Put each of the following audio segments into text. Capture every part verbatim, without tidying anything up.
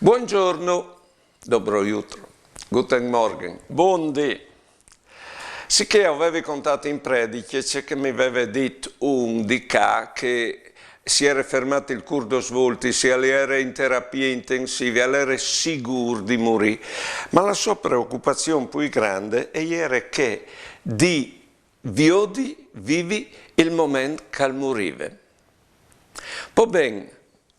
Buongiorno, dobro jutro, guten Morgen, buondì. Sicché o vevi contât in prediche ce che mi veve dit un di ca che si jere fermât il cûr dôs voltis, al jere in terapie intensive, al jere sigûr di murî. Ma la sô preocupazion plui grande e jere chê di viodi vivi il moment che al murive. Po ben,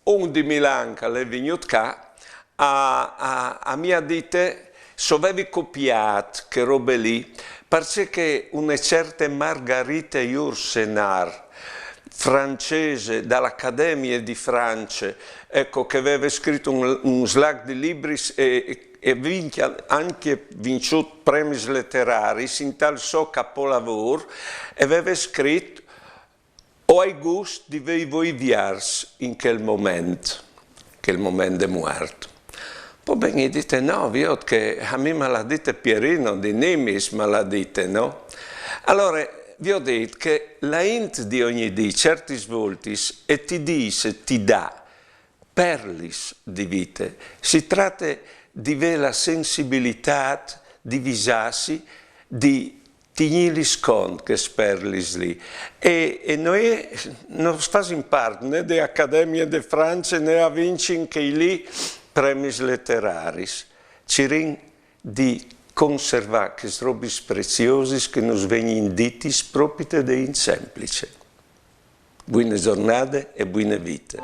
un di Milan che al è vignût ca, a, a, a mi à dite se o vevi copiât chê robe li, parcè che une certe Marguerite Yourcenar, francese, da la Academie di France, eco, che e veve scrit un, un slac di libris e, e, e vincj-, ancje vinciût premis leteraris, intal so capolavôr, e veve scrit: «O ai gust di vê i voi viers in chel moment, chel moment de muart.» Po ben, i dite: «No, viôt che a mi mal à dite Pierino di Nimis, mal à dite, no?» Alore, viodêt che la int di ogni dì, certis voltis, e ti dîs, e ti dà perlis di vite. Si trate di vê la sensibilitât di visâsi, di tignîlis cont chês perlis li. E, e no je, no fasin part né de Academie de France, né a vincin chei li premis leteraris. Cirìn di conservâ chês robis preziosis che nus vegnin ditis propite de int semplice. Buine zornade e buine vite.